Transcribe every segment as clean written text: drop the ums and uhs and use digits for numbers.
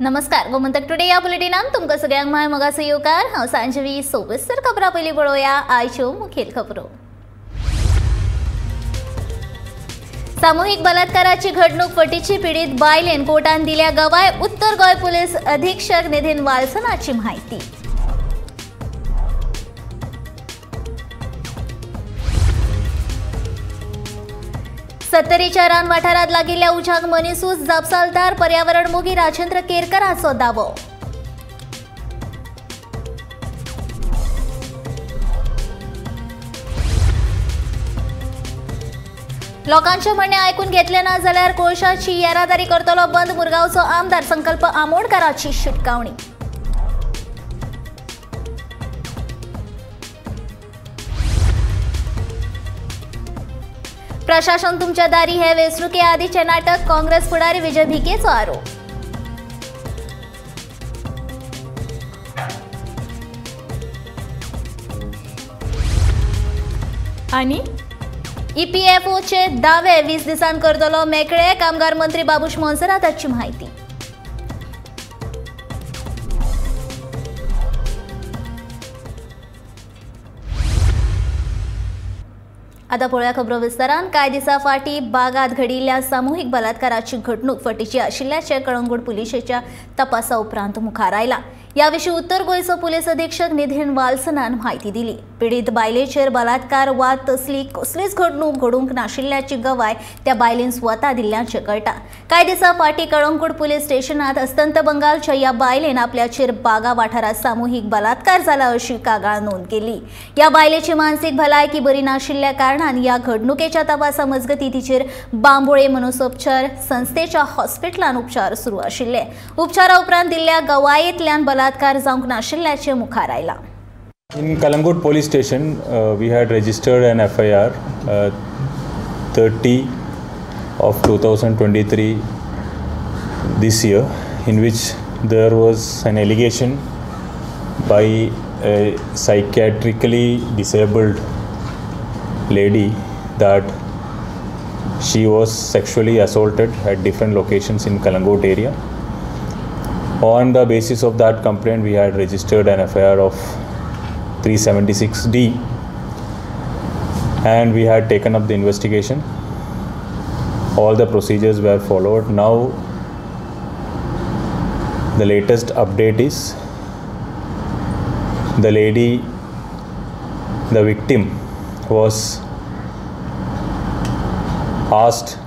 नमस्कार, गोमंतक टुडे या बुलेटिनान तुमकां सगळ्यांक my मोगाचो येवकार। हांव सांजवी सोबसर खबरां पयलीं पळोवया आयच्यो मुखेल खबरो। सामूहिक बलात्काराची घडणूक फटीची पीडित बायलेन कोर्टान दिल्या गवाय। उत्तर गोंय पुलीस अधीक्षक निधीन वाल्सनाची म्हायती। सत्तरीच्या रान वाठारात लागिल्ल्या उज्याक मनिसूच जापसालदार पर्यावरण मोगी राजेंद्र केरकराचो दावो। लोकांचे म्हणणे आयकून घेतले ना जाल्यार कोळशाची येरादारी करतलो बंद। मुरगांवचो आमदार संकल्प आमोणकराची शिटकावणी। प्रशासन तुमच्या दारी हे वेंचणुके आदीचे नाटक, काँग्रेस फुडारी विजय भिकेचो आरोप। आणि ईपीएफओचे दावे 20 दिसांत करतलो मेकळे, कामगार मंत्री बाबूश मोन्सेराताची म्हायती। आता पळोवया खबरो विस्तारान। कांय दिसां फाटीं बागात घडिल्ल्या सामुहीक बलात्काराची घडणूक फटीची आशिल्ल्याचें कळंगूट पुलिशेच्या तपासा उपरांत मुखार आयला। ह्या विशीं उत्तर गोंयचो पुलीस अधीक्षक निधीन वाल्सनान म्हायती दिली। पिडीत बायलेचेर बलात्कार वा तसली कसलीच घडणूक घडूंक नाशिल्ल्याची गवाय त्या बायलेन स्वता दिल्ल्याचें कळटा। कांय दिसां फाटीं कळंगूट पुलीस स्टेशनांत अस्तंत बंगालच्या ह्या बायलेन आपल्याचेर बागा वाठारांत सामुहीक बलात्कार जाला अशी कागाळ नोंद केली। ह्या बायलेची मानसीक भलायकी बरी नाशिल्ल्या कारणान ह्या घडणुकेच्या तपासा मजगतीं तिचेर बांबोळे मनोपचार संस्थेच्या हॉस्पिटलान उपचार सुरू आशिल्ले। उपचारा उपरांत दिल्ल्या गवायेंतल्यान बलात्कार जावंक नाशिल्ल्याचें मुखार आयलां। In Calangute police station, we had registered an FIR 30 of 2023 this year, in which there was an allegation by a psychiatrically disabled lady that she was sexually assaulted at different locations in Calangute area. On the basis of that complaint, we had registered an FIR of 376D and we had taken up the investigation. All the procedures were followed. Now the latest update is the lady, the victim, was asked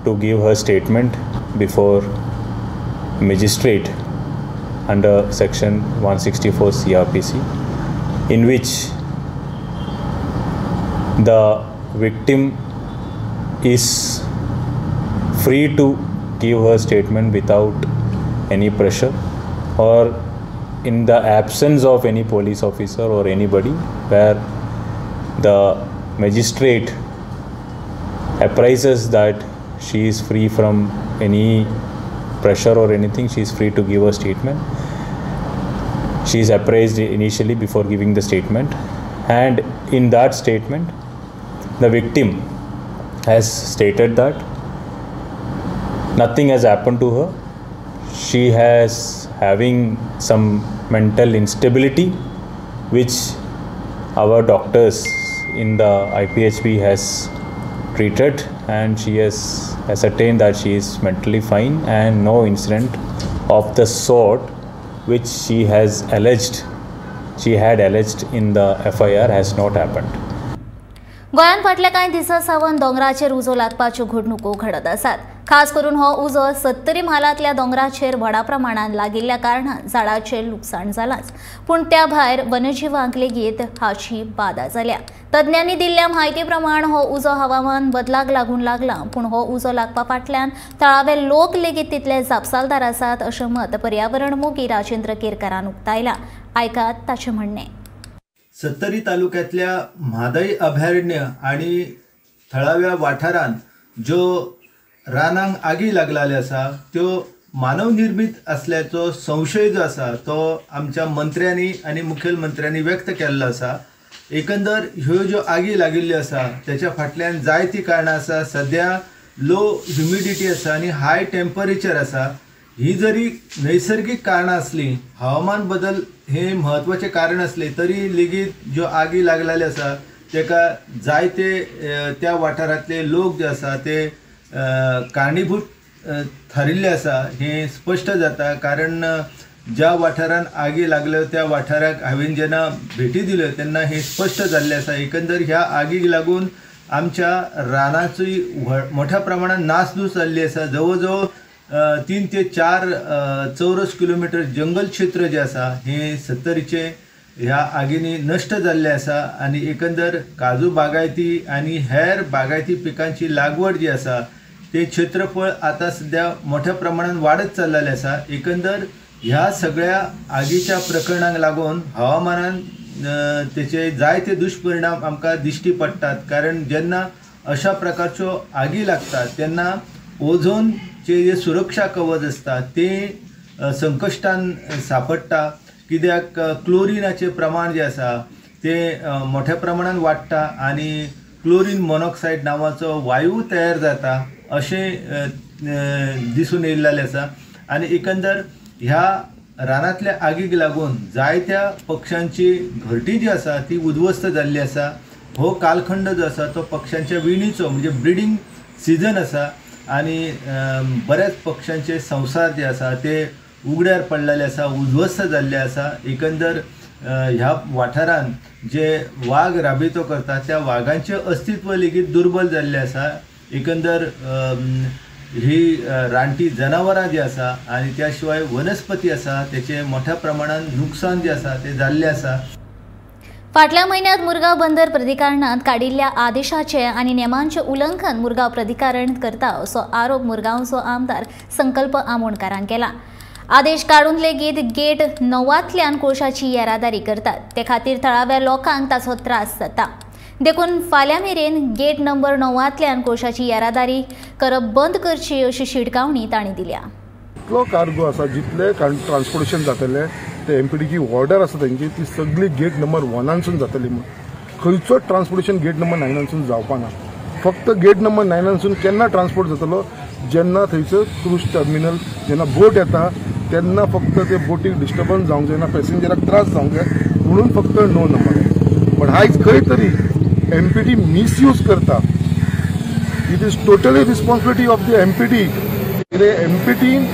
to give her statement before magistrate under section 164 CRPC, in which the victim is free to give her statement without any pressure or in the absence of any police officer or anybody, where the magistrate appraises that she is free from any pressure or anything, she is free to give a statement. She is appraised initially before giving the statement, and in that statement the victim has stated that nothing has happened to her. She has having some mental instability which our doctors in the IPHP has treated, and she has ascertained that she is mentally fine and no incident of the sort which she has alleged, she had alleged in the FIR has not happened. गोंयांत फाटल्या कांय दिसां सावन दोंगराचेर उजो लागपाच्यो घडणुको घडत आसात। खास करून हो उजो सत्तरी म्हालांतल्या दोंगराचेर व्हडा प्रमाणान लागिल्ल्या कारणान झाडाचें लुकसाण जालांच, पूण त्या भायर वन्यजिवांक लेगीत हाची बादा जाल्या। तज्ञांनी दिल्ल्या म्हायती प्रमाण हो उजो हवामान बदलाक लागून लागला, पूण हो उजो लागपा फाटल्यान थळावे लोक लेगीत तितले जापसालदार आसात अशें मत पर्यावरण मोगी राजेंद्र केरकरान उक्तायलां। आयकात ताचें म्हणणें। सत्तरी तालुक्यातल्या म्हादय अभयारण्य आणि थळाव्या वाठारांत ज्यो रानांक आगी लागलेले आसा त्यो मानवनिर्मित असल्याचो संशय जो आसा तो आमच्या मंत्र्यांनी आनी मुखेलमंत्र्यांनी व्यक्त केल्लो आसा। एकंदर ह्यो ज्यो आगी लागिल्ल्यो आसा त्याच्या फाटल्यान जायतीं कारणां आसा। सद्या लो ह्युमिडिटी आसा आनी हाय टेम्परेचर आसा, ही जरी नैसर्गिक कारणां आसली, हवामान बदल हे म्हत्वाचें कारण आसलें तरी लेगीत ज्यो आगी लागलेल्यो आसा तेका जायते त्या वाठारांतले लोक जे आसा ते कारणीभूत थारिल्ले आसा हें स्पश्ट जाता. कारण ज्या वाठारांत आगी लागल्यो त्या वाठाराक हांवें जेन्ना भेटी दिल्यो तेन्ना हें स्पश्ट जाल्लें आसा. एकंदर ह्या आगीक लागून आमच्या रानाची मोठ्या प्रमाणात नासधूस जाल्ली आसा. जवळ जवळ 3 ते 4 चौरस किलोमिटर जंगल क्षेत्र जें आसा हें सत्तरीचें ह्या आगींनी नश्ट जाल्लें आसा. आनी एकंदर काजू बागायती आनी हेर बागायती पिकांची लागवड जी आसा ते क्षेत्रफळ आतां सद्या मोठ्या प्रमाणात वाडत चल्लेलें आसा. एकंदर ह्या सगळ्या आगीच्या प्रकरणांक लागून हवामानान तेचे जायते दुश्परिणाम आमकां दिश्टी पडटात. कारण जेन्ना अशा प्रकारच्यो आगी लागतात तेन्ना ओझोनचे जे सुरक्षा कवच आसता ते संकश्टान सापडटा. कित्याक क्लोरिनाचें प्रमाण जें आसा तें मोठ्या प्रमाणान वाडटा आनी क्लोरीन मोनॉक्सायड नांवाचो वायू तयार जाता अशें दिसून येयल्लें आसा. आनी एकंदर ह्या रानांतल्या आगीक लागून जायत्या पक्ष्यांची घरटी जी आसा ती उद्ध्वस्त जाल्ली आसा. हो कालखंड जो आसा तो पक्ष्यांच्या विणीचो म्हणजे ब्रिडींग सिजन आसा आनी बऱ्याच पक्ष्यांचे संवसार जे आसा ते उगड्यार पडलेले आसा, उद्ध्वस्त जाल्ले आसा. एकंदर ह्या वाठारांत जे वाग राबितो करता त्या वागांचें अस्तित्व लेगीत दुर्बल जाल्लें आसा. एकंदर ही रानटी जनावरां जी आसा आनी त्या शिवाय वनस्पती आसा तेचें मोठ्या प्रमाणान नुकसान जें आसा तें जाल्लें आसा. फाटल्या म्हयन्यांत मुरगांव बंदर प्राधिकरणान काडिल्ल्या आदेशाचें आनी नेमांचें उल्लंघन मुरगांव प्राधिकरण करता असो आरोप मुरगांवचो आमदार संकल्प आमोणकारान केला. आदेश काडून लेगीत गेट 9 तल्यान कोळशाची येरादारी करतात, ते खातीर थळाव्या लोकांक ताचो त्रास जाता. देखून फाल्यां मेरेन गेट नंबर 9 तल्यान कोळशाची येरादारी करप बंद करची अशी शिटकावणी तांणी दिल्या. जितलो कार्गो आसा, जितले ट्रान्सपोर्टेशन जातले ते एमपीटीची ऑर्डर आसा तेंची ती सगळी गेट नंबर 1 सून जातली म्हूण. खंयचोच ट्रान्सपोर्टेशन गेट नंबर 9 सून जावपाना. फक्त गेट नंबर 9 सून केन्ना ट्रान्सपोर्ट जातलो, जेन्ना थंयसर क्रूज टर्मिनल जेन्ना बोट येता तेन्ना फक्त ते बोटीक डिस्टर्बन्स जावंक जायना, पॅसेंजराक त्रास जावंक जाय म्हणून फक्त 9 नंबर. पण आयज खंय तरी एमपीटी मिसयूज करता. It is totally responsibility of the MPT. कितें एमपीटीन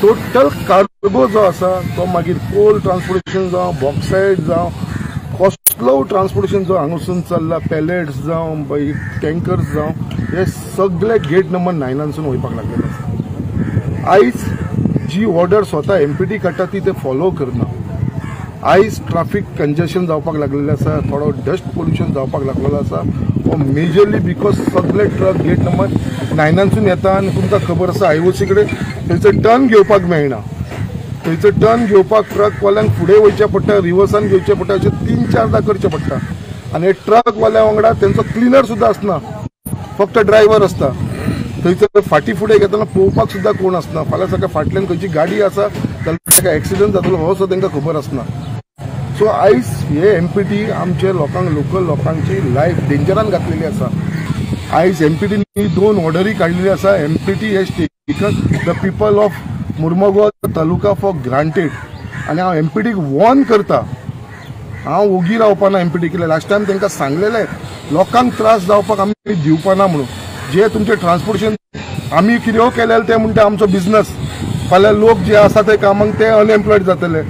टोटल कार्गो जो आसा तो मागीर कोल ट्रान्सपोर्टेशन जावं, बॉक्सायड जावं, कसलो ट्रान्सपोर्टेशन जो हांगासून चल्ला, पॅलेट्स जावं, टँकर्स जावं, हे सगळे गेट नंबर 9 सून वयपाक लागलेले आसा. आयज जी ऑर्डर स्वता एमपीटी काडटा ती ते फॉलो करना. आयज ट्राफीक कंजेशन जावपाक लागलेलें आसा, थोडो डस्ट पोल्युशन जावपाक लागलेलो आसा. हो मेजरली because सगळे ट्रक गेट नंबर 9 सून येता आनी तुमकां खबर आसा आयओसी कडेन थंयसर टर्न घेवपाक मेळना. थंयसर टर्न घेवपाक ट्रकवाल्यांक फुडें वयचें पडटा, रिवर्सान घेवचें पडटा, अशें 3-4 दां करचें पडटा. आनी ट्रकवाल्या वांगडा तेंचो क्लिनर सुद्दां आसना, फक्त ड्रायव्हर आसता. थंयसर फाटीं फुडें घेतना पळोवपाक सुद्दां कोण आसना. फाल्यां सकाळी फाटल्यान खंयची गाडी आसा जाल्यार ताका एक्सिडंट जातलो हो सुद्दां तांकां खबर आसना. सो आयज हे एमपीटी आमचे लोकांक, लोकल लोकांची लायफ डेंजरान घातलेली आसा. आयज एमपीटीन 2 ऑर्डरी काडलेली आसा. MPT has taken the people of Mormugao taluka for granted. आनी हांव एमपीटीक वॉर्न करता, हांव ओगी रावपाना. एमपीटी कित्याक लास्ट टायम तांकां सांगलेलें लोकांक त्रास जावपाक आमी दिवपाना म्हणून. जे तुमचें ट्रान्सपोर्टेशन आमी कितें केलें ते म्हणटा आमचो बिजनस. फाल्यां लोक जे आसा ते कामाक ते अनएम्प्लॉयड जातले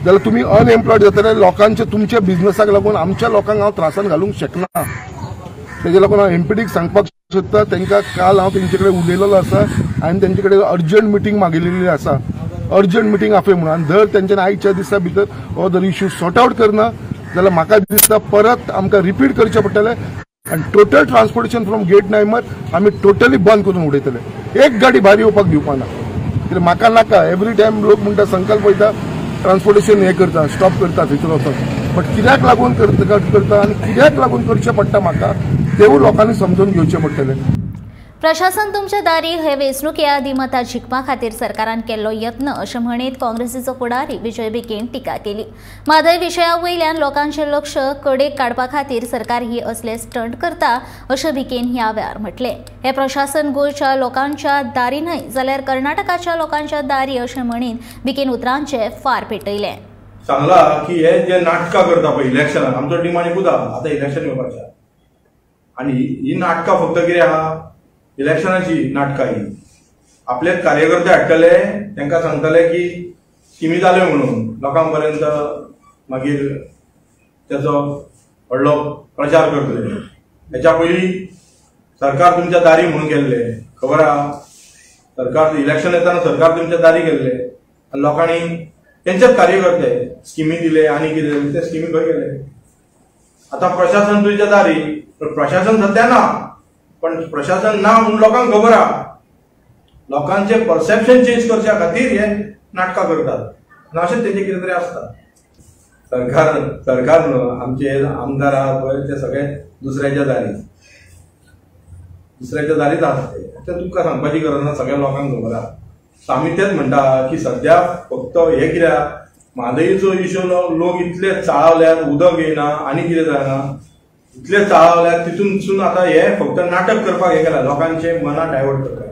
जाल्यार तुमी अनएम्प्लॉयड जातले लोकांचे तुमच्या बिजनसाक लागून आमच्या लोकांक हांव त्रासान घालूंक शकना. तेजे लागून हांव एमपीटीक सांगपाक सोदता, तांकां काल हांव तेंचे कडेन उलयलेलो आसा आनी तेंचे कडेन अर्जंट मिटींग मागिल्ली आसा, अर्जंट मिटींग आपय म्हणून. आनी जर तेंच्यानी आयच्या दिसा भितर हो जर इश्यू सॉर्ट आवट करना जाल्यार म्हाका दिसता परत आमकां रिपीट करचें पडटलें आनी total transportation from gate number आमी टोटली बंद करून उडयतले. एक गाडी भायर येवपाक दिवपाना. कित्याक म्हाका नाका एवरी टायम लोक म्हणटा संकल्प वयता ट्रान्सपोर्टेशन हें करता, स्टॉप करता थंयसर वचोन. बट कित्याक लागून करता आनी कित्याक लागून करचें पडटा म्हाका तेवूय लोकांनी समजून घेवचें पडटलें. प्रशासन तुमच्या दारी हे वेंचणुके आदीं मतां जिखपा खातीर सरकारान केल्लो यत्न अशें म्हणीत काँग्रेसीचो फुडारी विजय भिकेन टिका केली. म्हादय विशया वयल्यान लोकांचें लक्ष कडेक काडपा खातीर सरकार ही असले स्टंट करता अशें भिकेन ह्या वेळार म्हटलें. हें प्रशासन गोंयच्या लोकांच्या दारी न्हय जाल्यार कर्नाटकाच्या लोकांच्या दारी अशें म्हणीत भिकेन उतरांचे फार पेटयले. सांगला की हे जे नाटकां करता पळय इलेक्शनाक, आमचो डिमांड एकूच आहा, आतां इलेक्शन येवपाचें आनी ही नाटकां फक्त कितें आहा, इलेक्शनाची नाटकां. ही आपलेच कार्यकर्ते हाडटले, तांकां सांगतले की स्किमी जाल्यो म्हणून लोकां पर्यंत मागीर तेचो व्हडलो प्रचार करतले. हेच्या पयलीं सरकार तुमच्या दारी म्हणून केल्ले, खबर आहा, सरकार इलेक्शन येताना सरकार तुमच्या दारी केल्ले आनी लोकांनी तेंचेच कार्यकर्ते स्किमी दिले आनी कितें ते स्किमी खंय गेले. आतां प्रशासन तुमच्या दारी, प्रशासन सद्या ना, पण प्रशासन ना म्हणून लोकांक खबर आहा. लोकांचे परसेप्शन चेंज करच्या खातीर हे नाटकां करतात आनी अशें तेजें कितें तरी आसता. सरकार सरकार न्हू, आमचे आमदार आहात पळय ते सगळे दुसऱ्याच्या दारी, दुसऱ्याच्या दारीच आहात ते तुमकां सांगपाची गरज ना, सगळ्या लोकांक खबर आहा. सो आमी तेच म्हणटा की सद्या फक्त हे कित्याक म्हादयचो इश्यू लोक इतले चाळवल्यात, उदक येयना आनी कितें जायना, इतले चाळवल्यात, तितूनसून आतां हे फक्त नाटक करपाक हे केला, लोकांचे मनां डायवर्ट करपाक.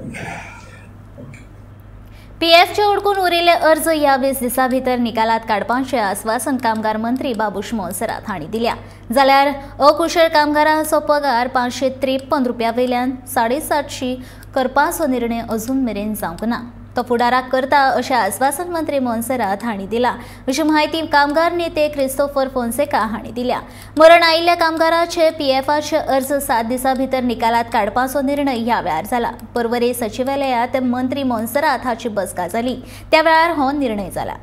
पीएफचे उडकून उरिल्ले अर्ज ह्या 20 दिसां भितर निकालात काडपाचें आस्वासन कामगार मंत्री बाबूश मोन्सेरात हांणी दिल्या. जाल्यार अकुशळ कामगारांचो पगार 553 रुपया वयल्यान 750 करपाचो निर्णय अजून मेरेन जावंक ना, तो फुडाराक करता अशें आस्वासन मंत्री मोन्सेरात हांणी दिला, अशी म्हायती कामगार नेते क्रिस्तोफर फोन्सेका हांणी दिल्या. मरण आयिल्ल्या कामगाराचे पीएफाचे अर्ज 7 दिसां भितर निकालात काडपाचो निर्णय ह्या वेळार जाला. पर्वरे सचिवालयांत मंत्री मोन्सेरात हाची बसका जाली, त्या वेळार हो निर्णय जाला.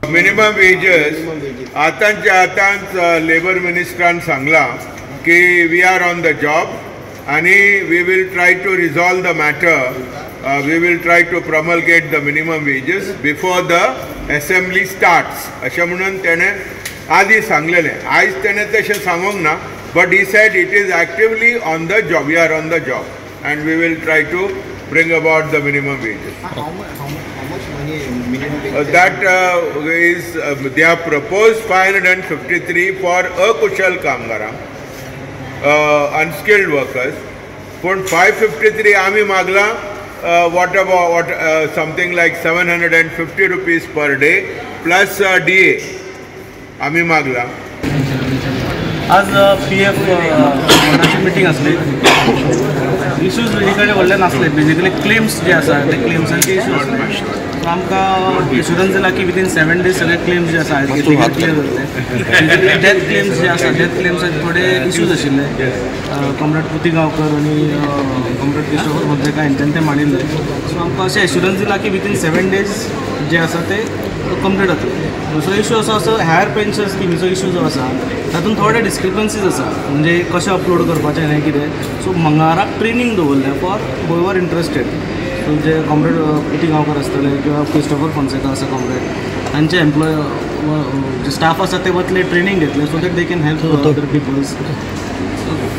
मिनिमम वेजेस आतांच्या आतांच लेबर मिनिस्टरान सांगलां की we are on the job आनी we will try to resolve the matter. We will try to promulgate the minimum wages before the assembly starts, अशें म्हणून तेणें आदी सांगलेलें. आयज तेणें तशें सांगूंक ना, but he said it is actively on the job, we are on the job and we will try to bring about the minimum wages. How much money minimum wages? That is they have proposed 553 for akushal kamgaran, unskilled workers. पूण 553 आमी मागलां, what about something like 750 rupees per day plus DA आमी मागला. आज P F बोर्डाची meeting आसली. Issues basically व्हडले नासले, basically claims जे आसा ते क्लेम्सांचे इश्यू आसले. सो आमकां एश्युरन्स दिला की विदीन 7 डेज सगळे क्लेम्स जे आसा क्लियर जातले. बेजिकली डेथ क्लेम्स जे आसा, डेथ क्लेम्साचे थोडे इश्यूज आशिल्ले. कॉम्रेड पुती गांवकर आनी कॉम्रेड क्रिस्टोफर फोन्सेका हेंच्यांनी ते मांडिल्ले. सो आमकां अशें एश्युरन्स दिला की विदीन 7 डेज जे आसा ते कंप्लीट जातले. दुसरो इश्यू असो आसा, हायर पेन्शन स्किमीचो इश्यू जो आसा तातूंत थोडे डिस्क्रिपन्सीज आसा, म्हणजे कशें अपलोड करपाचें हें कितें. सो मंगळाराक ट्रेनींग दवरल्या for whoever interested. So J comrade पुती गांवकर आसतले किंवा क्रिस्टोफर फोन्सेका आसा कॉम्रेड, तांचे एम्प्लॉय जे स्टाफ आसा ते वतले ट्रेनींग घेतले so that they can help other peoples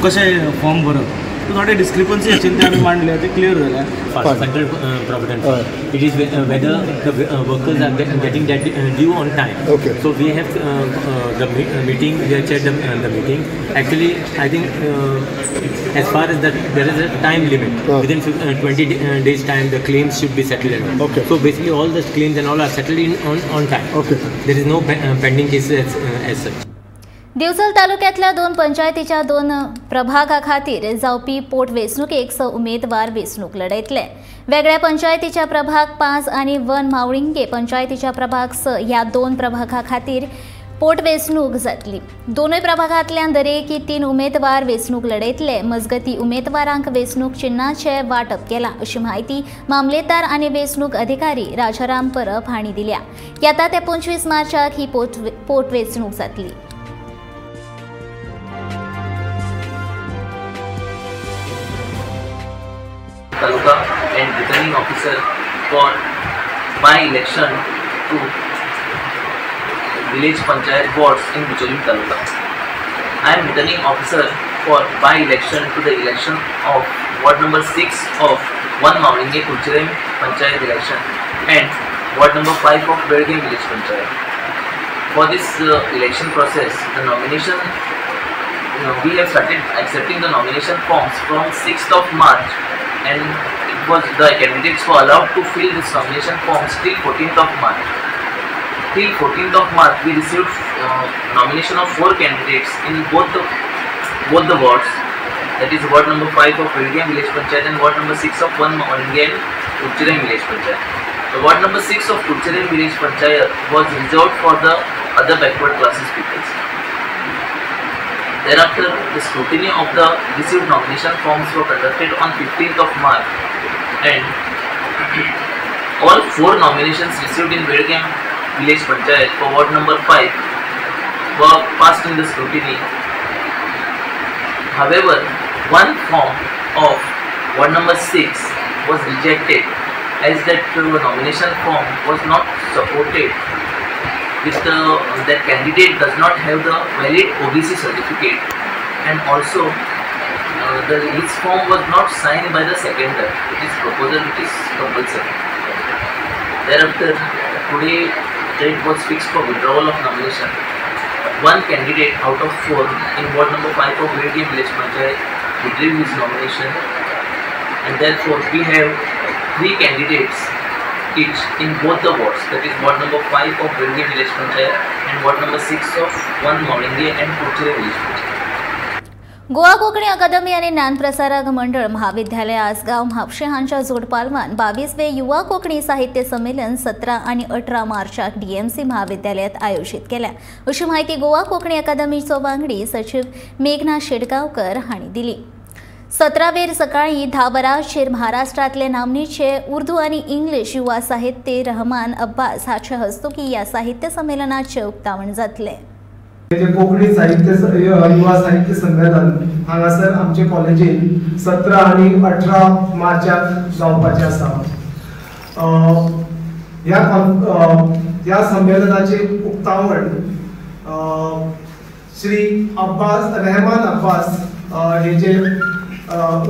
कशें फॉर्म भरप. थोडे डिस्क्रिपन्सी आशिल्ले ते आमी मांडले, ते क्लियर जाल्या. Central Provident Fund. It is whether the workers are getting that due on time. Okay. So we have the meeting, we have chaired the meeting. Actually, I think as far as that there is a time limit. Within 20 days time, the claims should be settled. Okay. So basically, all the claims and all are settled in on time. Okay. There is no pending cases as such. Divchal तालुक्यातल्या 2 पंचायतीच्या 2 प्रभागा खातीर जावपी पोटवेंचणुकेक 6 उमेदवार वेंचणूक लढयतले. वेगळ्या पंचायतीच्या प्रभाग 5 आनी वन म्हावळिंगे पंचायतीच्या प्रभाग 6 ह्या 2 प्रभागा खातीर पोटवेंचणूक जातली. दोनूय प्रभागांतल्यान दरेकी 3 उमेदवार वेंचणूक लढयतले. मजगती उमेदवारांक वेंचणूक चिन्हाचें वांटप केलां अशी म्हायती मामलेदार आनी वेंचणूक अधिकारी राजाराम परब हांणी दिल्या. येता ते 25 मार्चाक ही पोटवेंचणूक जातली. Taluka and returning officer for by election to village panchayat boards in Bicholim Taluka. I am returning officer for by election to the election of ward number 6 of 1 Mavlinge Curchorem Panchayat election and ward number 5 of Velguem Village Panchayat. For this election process, the nomination, we have started accepting the nomination forms from 6th of March, and it was the candidates were allowed to fill this nomination forms till 14th of March. Till 14th of March, we received nomination of 4 candidates in both the wards, that is ward number 5 of Velguem Village Panchayat and ward number 6 of 1 Mavlinge and Curchorem Village Panchayat. The ward number 6 of Curchorem Village Panchayat was reserved for the other backward classes peoples. Thereafter, the scrutiny of the received nomination forms were conducted on 15th of March, and all 4 nominations received in Velguem Village Panchayat for ward number 5 were passed in the scrutiny. However, one form of ward number 6 was rejected as that nomination form was not supported with that candidate does not have the valid OBC certificate, and also his form was not signed by the seconder, which is proposal which is compulsory. Thereafter, today date was fixed for withdrawal of nomination. One candidate out of 4 in ward number 5 of Velguem Village Panchayat withdrew his nomination, and therefore we have 3 candidates each in both the wards, that is ward number 5 of Velguem Village Panchayat and ward number 6 of 1 Mavlinge and Curchorem Village Panchayat. Goa Konkani Akademi आणि ज्ञानप्रसारक मंडळ महाविद्यालय आसगाव म्हापशें हांच्या जोडपालवान 22वे युवा कोंकणी साहित्य संमेलन 17 आणि 18 मार्चाक DMC महाविद्यालयात आयोजित केल्या, अशी माहिती गोवा कोंकणी अकादमीचो वांगडी सचिव मेघना शेटगांवकर हांणी दिली. 17 वेर सकाळी 10 वरांचेर महाराष्ट्रांतले नामनेचे उर्दू आनी इंग्लीश युवा साहित्य रहमान अब्बास हाचे हस्तुकी ह्या साहित्य संमेलनाचें उक्तावण जातलें. कोंकणी साहित्य युवा साहित्य संमेलन हांगासर आमचे कॉलेजीन 17 आनी 18 मार्चाक जावपाचें आसा. ह्या संमेलनाचें उक्तावण श्री अब्बास रहमान अब्बास हे जे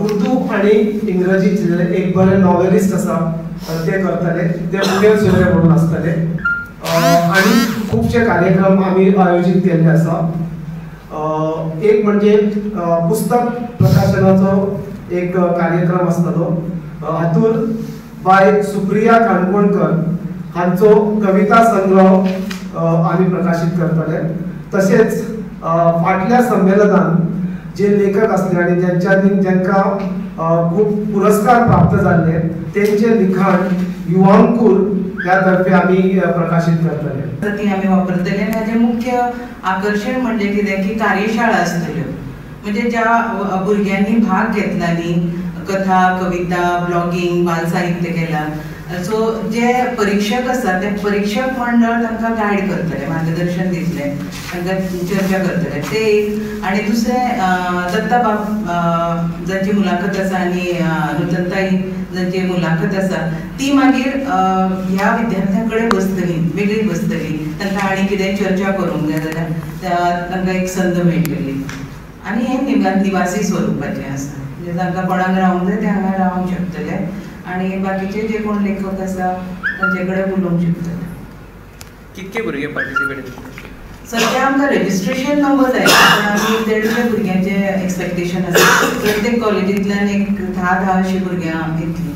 उर्दू आनी इंग्रजीचे एक बरे नॉवेलिस्ट आसा ते करतले, ते मुखेल सोयरे म्हणून आसतले आनी खुबशे कार्यक्रम आमी आयोजीत केल्ले आसा. एक म्हणजे पुस्तक प्रकाशनाचो एक कार्यक्रम आसतलो, हातूंत बाय सुप्रिया काणकोणकर हांचो कविता संग्रह आमी प्रकाशीत करतले. तशेंच फाटल्या संमेलनान जे लेखक आसले आनी जेंच्यांनी जांकां खूब पुरस्कार प्राप्त जाल्ले तेंचें लिखाण युवांकूर ह्या तर्फे आमी प्रकाशीत करतले. ती आमी वापरतले आनी हाजें मुख्य आकर्शण म्हणजे कितें की कार्यशाळा आसतल्यो, म्हणजे ज्या भुरग्यांनी भाग घेतला न्ही कथा, कविता, ब्लॉगिंग, बाल साहित्य केलां, सो जे परीक्षक आसा ते परीक्षक मंडळ तांकां गायड करतले, मार्गदर्शन दितले, तांकां चर्चा करतले ते एक. आनी दुसरें दत्ताबाब जांची मुलाखत आसा आनी नुतनताई जांची मुलाखत आसा ती मागीर ह्या विद्यार्थ्यां कडेन बसतली, वेगळी बसतली, तांकां आनी कितें चर्चा करूंक जाय जाल्यार तांकां एक संद मेळटली. आनी हें निवासी स्वरुपाचें आसा, म्हणजे तांकां कोणाक रावंक जाय ते हांगा रावंक शकतले आनी बाकीचे जे कोण लेखक आसा तांचे कडेन उलोवंक शकतले. कितके भुरगे पार्टिसिपेट करतले? सद्या आमकां रजिस्ट्रेशन नंबर आयला, पूण आमी 150 भुरग्यांचें एक्सपेक्टेशन आसा. प्रत्येक कॉलेजींतल्यान एक 10-10 अशीं भुरग्यां येतलीं.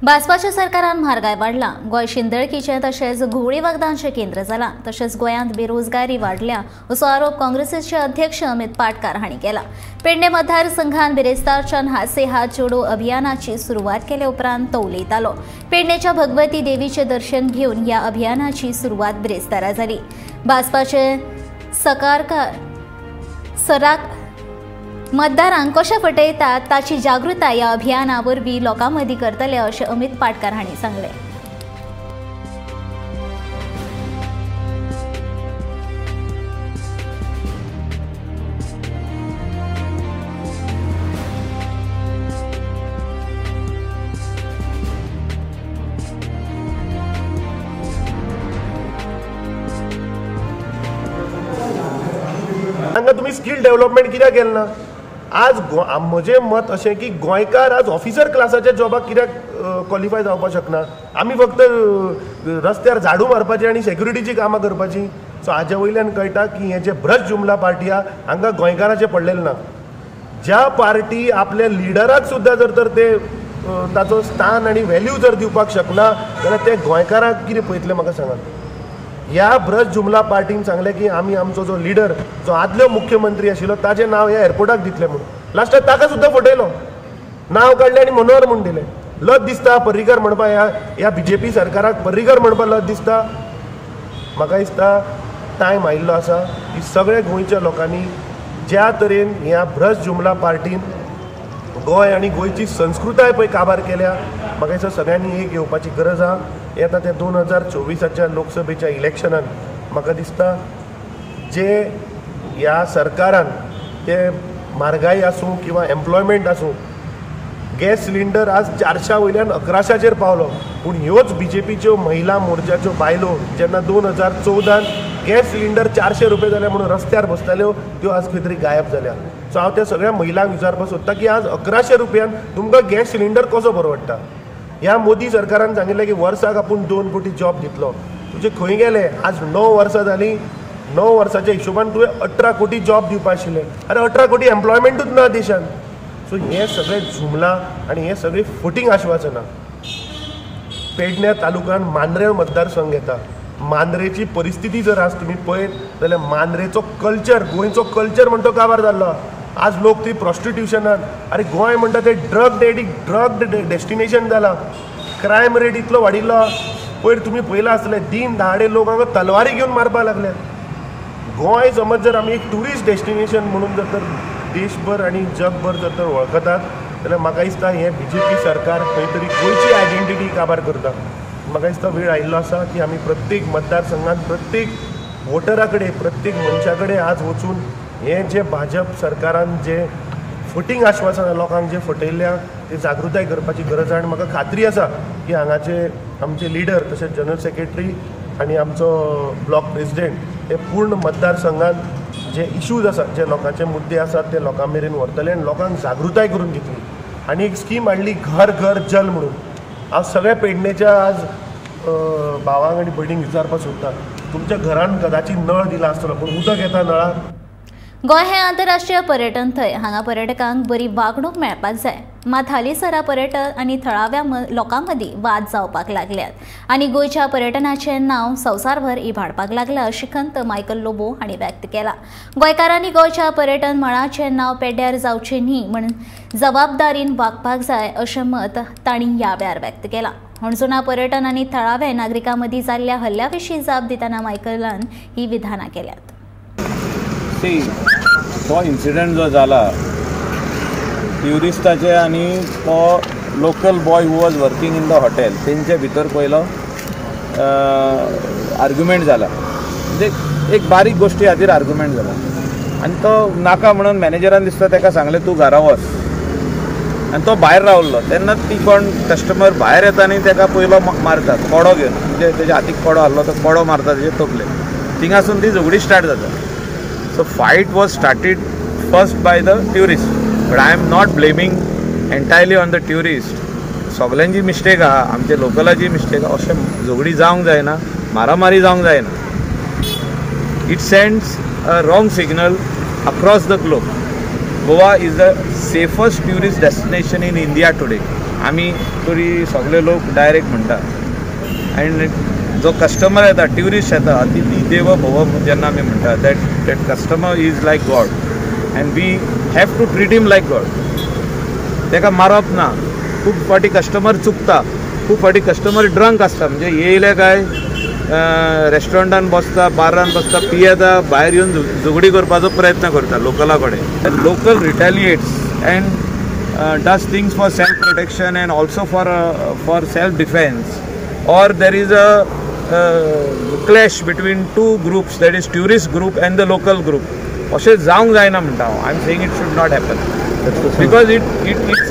भाजपाच्या सरकारान म्हारगाय वाडला, गोंय शिंदळकीचें तशेंच घुंवळी वखदांचें केंद्र जालां, तशेंच गोंयांत बेरोजगारी वाडल्या असो आरोप काँग्रेसीचे अध्यक्ष अमित पाटकार हांणी केला. पेडणे मतदारसंघान बिरेस्तारच्यान हात से हात जोडो अभियानाची सुरवात केले उपरांत तो उलयतालो. पेडणेच्या भगवती देवीचें दर्शन घेवन ह्या अभियानाची सुरवात बिरेस्तारा जाली. भाजपाचे सराक मतदारांक कशें फटयतात ताची जागृताय ह्या अभियाना वरवीं लोकां मदीं करतले अशें अमित पाटकार हांणी सांगलें. तांकां तुमी स्कील डेव्हलपमेंट कित्याक केलें ना? आज म्हजें मत अशें की गोंयकार आज ऑफिसर क्लासाच्या जॉबाक कित्याक क्वॉलिफाय जावपाक शकना? आमी फक्त रस्त्यार झाडू मारपाची आनी सेक्युरिटीची कामां करपाची. सो हाजे वयल्यान कळटा की हें जे भ्रश्ट जुमला पार्टी आहा हांकां गोंयकाराचें पडलेलें ना. ज्या पार्टी आपल्या लिडराक सुद्दां जर तर ते ताचो स्थान आनी व्हॅल्यू जर दिवपाक शकना जाल्यार ते गोंयकाराक कितें पळयतले म्हाका सांगात. ह्या भ्रश्ट जुमला पार्टीन सांगलें की आमी आमचो जो लिडर जो आदलो मुख्यमंत्री आशिल्लो ताजें नांव ह्या एअरपोर्टाक दितले म्हणून, लास्टाक ताका सुद्दां फटयलो, नांव काडलें आनी मनोहर म्हूण दिलें. लज दिसता पर्रीकर म्हणपा, ह्या बीजेपी सरकाराक पर्रीकर म्हणपा लज दिसता. म्हाका दिसता टायम आयिल्लो आसा की सगळे गोंयच्या लोकांनी ज्या तरेन ह्या भ्रश्ट जुमला पार्टीन गोंय आनी गोंयची संस्कृताय पळय काबार केल्या, म्हाका दिसता सगळ्यांनी एक येवपाची गरज आहा. येता त्या 2024 लोकसभेच्या इलेक्शनान म्हाका दिसता जे ह्या सरकारान ते म्हारगाय आसूं किंवा एम्प्लॉयमेंट आसूं, गॅस सिलिंडर आज 400 वयल्यान 1100चेर पावलो, पूण ह्योच बीजेपीच्यो महिला मोर्चाच्यो बायलो जेन्ना 2014 गॅस सिलिंडर 400 रुपये जाल्या म्हणून रस्त्यार बसताल्यो त्यो आज खंय तरी गायब जाल्या. सो हांव त्या सगळ्या महिलांक विचारपाक सोदता की आज 1100 रुपयान तुमकां गॅस सिलिंडर कसो परवडटा? ह्या मोदी सरकारान सांगिल्लें की वर्साक आपूण 2 कोटी जॉब दितलो, तुजे खंय गेले? आज 9 वर्सां जालीं, 9 वर्साच्या हिशोबान तुवें 18 कोटी जॉब दिवपा आशिल्ले. अरे 18 कोटी एम्प्लॉयमेंटूच ना देशान. सो हे सगळे जुमला आनी हे सगळे फटींग आश्वासनां. पेडण्या तालुक्यान मांद्रे मतदारसंघ येता, मांद्रेची परिस्थिती जर आज तुमी पळयत जाल्यार मांद्रेचो कल्चर, गोंयचो कल्चर म्हणटा तो काबार जाल्लो. आज लोक ती प्रॉस्टिट्युशनान, अरे गोंय म्हणटा ते ड्रग एडिक्ट, ड्रग डेस्टिनेशन जालां. क्रायम रेट इतलो वाडिल्लो, पयर तुमी पळयलां आसतलें दिन दहाडे लोक हांगा तलवारी घेवन मारपाक लागले. गोंय समज जर आमी एक ट्युरिस्ट डेस्टिनेशन म्हणून जर तर देशभर आनी जगभर जर तर वळखतात जाल्यार म्हाका दिसता हें बीजेपी सरकार खंय तरी गोंयची आयडेंटिटी काबार करता. म्हाका दिसता वेळ आयिल्लो आसा की आमी प्रत्येक मतदारसंघात प्रत्येक वोटरा कडेन, प्रत्येक मनशा कडेन आज वचून हें जें भाजप सरकारान जें फटींग आश्वासनां लोकांक जें फटयल्ल्या ते जागृताय करपाची गरज आसा. आनी म्हाका खात्री आसा की हांगाचे आमचे लिडर तशेंच जनरल सेक्रेटरी आनी आमचो ब्लॉक प्रेजिडेंट हे पूर्ण मतदारसंघात जे इशूज आसात, जे लोकांचे मुद्दे आसात ते लोकां मेरेन व्हरतले आनी लोकांक जागृताय करून दितली. आनी एक स्कीम हाडली घर घर जल म्हणून. हांव सगळ्या पेडणेच्या आज भावांक आनी भयणींक विचारपाक सोदता, तुमच्या घरान कदाचित नळ दिला आसतलो पूण उदक येता नळाक? गोंय हें आंतरराष्ट्रीय पर्यटन थंय, हांगा पर्यटकांक बरी वागणूक मेळपाक जाय. मात हालींसरा पर्यटक आनी थळाव्या लोकां मदीं वाद जावपाक लागल्यात आनी गोंयच्या पर्यटनाचें नांव संवसारभर इबाडपाक लागलां अशी खंत मायकल लोबो हांणी व्यक्त केला. गोंयकारांनी गोंयच्या पर्यटन मळाचें नांव पेड्ड्यार जावचें न्ही म्हण जबाबदारीन वागपाक जाय अशें मत तांणी ह्या वेळार व्यक्त केलां. हणजुणा पर्यटन आनी थळाव्या नागरिकां मदीं जाल्ल्या हल्ल्या विशीं जाप दितना मायकलान ही विधानां केल्यात. सी, तो इन्सिडंट जो जाला ट्युरिस्टाचे आनी तो local boy who was working in the hotel तेंचे भितर पयलो आर्ग्युमेंट जाला. म्हणजे एक बारीक गोश्टी खातीर आर्ग्युमेंट जाला आनी तो नाका म्हणून मॅनेजरान दिसता ताका सांगलें तूं घरा वच, आनी तो भायर रावलो. तेन्ना ती कोण कस्टमर भायर येता आनी ताका पयलो मारतात कोडो घेवन, म्हणजे तेज्या हातीक कोडो आहलो तो कोडो मारता तेजे तकलेक, थिंगासून ती झगडी स्टार्ट जाता. So fight was started first by the tourist, but I am not blaming entirely on the tourist. सगल्यांची mistake आहा, आमचे लोकलाची मिस्टेक आहा. अशें झगडी जावंक जायना, मारामारी जावंक जायना. It sends a wrong signal across the globe. Goa is the safest tourist destination in India today. आमी तरी सगळे लोक डायरेक्ट म्हणटा. आनी जो कस्टमर येता, ट्युरिस्ट येता, अतिथी देव भव जेन्ना आमी म्हणटा, that that customer is like God and we have to treat him like God. ताका मारप ना. खूब फावटी कस्टमर चुकता, खूब फावटी कस्टमर ड्रंक आसता, म्हणजे येयले काय रेस्टॉरंटान बसता, बारान बसता, पियेता, भायर येवन झगडी करपाचो प्रयत्न करता लोकला कडेन. Local retaliates and does things for self protection and also for self defence, or there is a clash between two groups, that is tourist group and the local group. अशें जावंक जायना म्हणटा हांव. I am saying it should not happen because it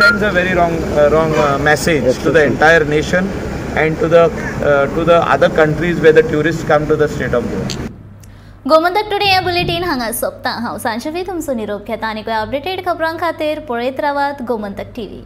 sends a very wrong message to the entire nation and to the other countries where the tourists come to the state of Goa. Gomantak today हें bulletin हांगा सोंपता. हांव सांजवी तुमचो निरोप घेता आनी updated खबरां खातीर पळयत रावात गोमंतक टीव्ही.